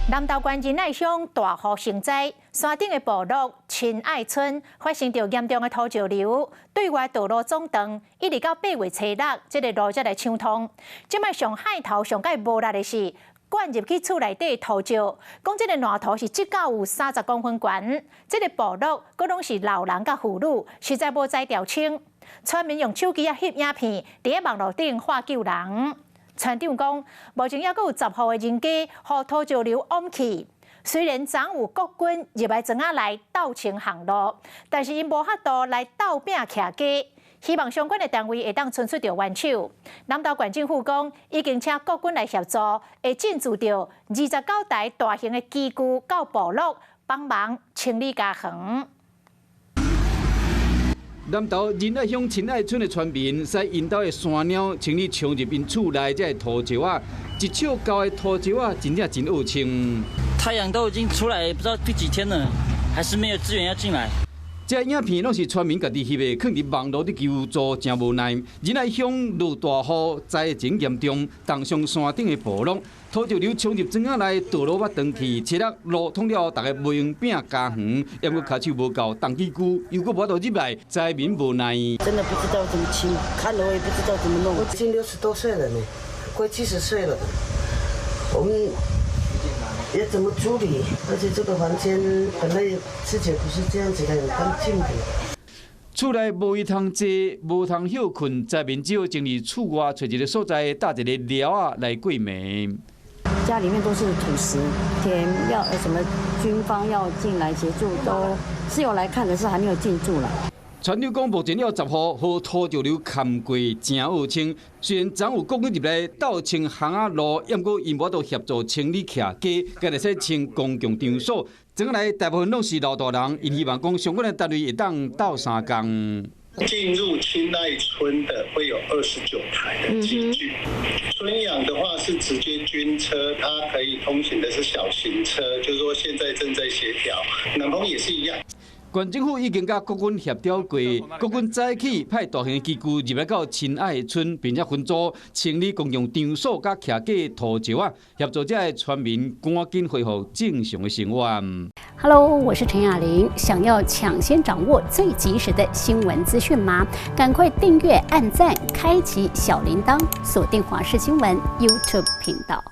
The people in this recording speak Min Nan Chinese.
南投縣仁愛鄉大雨成災，山頂的部落親愛村發生著嚴重的土石流，對外道路阻斷，一直到8月初6，這个路才來暢通。這擺上害頭上蓋無力的是，灌入去厝內底土石，講這个爛土是積到有30公分懸。這个部落閣攏是老人佮婦女，實在無才調清。村民用手機仔翕影片，佇咧網路頂喊救人。村長講，目前猶閣有10戶的人家予土石流淹去。雖然昨有國軍入來庄仔來鬥清航路，但是𪜶無法度來鬥拚徛家。希望相關的單位會當伸出著援手。南投縣政府講，已經請國軍來協助，會進駐著29台大型的機具到部落幫忙清理家園。南投仁愛鄉親愛村的村民，駛𪜶兜的山貓清理衝入𪜶厝內這个土石仔，一尺高的土石仔，真正真惡清。太陽都已經出來，不知道第幾天了，還是沒有資源要進來。這影片攏是村民家己翕的，囥佇網路佇求助，真無奈。仁愛鄉落大雨，災情嚴重，重傷山頂的部落，土石流衝入庄仔內，道路捌斷去，七日路通了後，大家袂用拚家園，猶閣跤手無夠，重機具又閣無法度入來，災民無奈。真的不知道怎麼清，看了我也不知道怎麼弄。我已經60多歲了呢，快70歲了，我們也怎麼處理？而且這個房間本來之前不是這樣子的，很乾淨的。厝內無位通坐，無通歇睏，災民只好整理厝外，揣一个所在搭一个寮仔來過暝。家裡面都是土石，田要什麼軍方要進來協助，都是有來看，可是還沒有進駐啦。村長講，目前有10戶予土石流崁過，真惡清。雖然昨有國軍入來鬥清巷仔路，毋過𪜶無法度協助清理徛家，干焦會使清公共場所。整來大部分攏是老大人，𪜶希望講相關的單位會當鬥相共。進入親愛村的會有29台的機具。春養的話是直接軍車，它可以通行的是小型車，就是說現在正在協調。南豐也是一樣。縣政府已經佮國軍協調過，國軍早起派大型機具入來到親愛村，並且分組清理公共場所佮徛家土石仔，協助這个村民趕緊恢復正常的生活。 Hello，我是陳雅玲。想要搶先掌握最及時的新聞資訊嗎？趕快訂閱、按讚、開啟小鈴鐺，鎖定華視新聞 YouTube 頻道。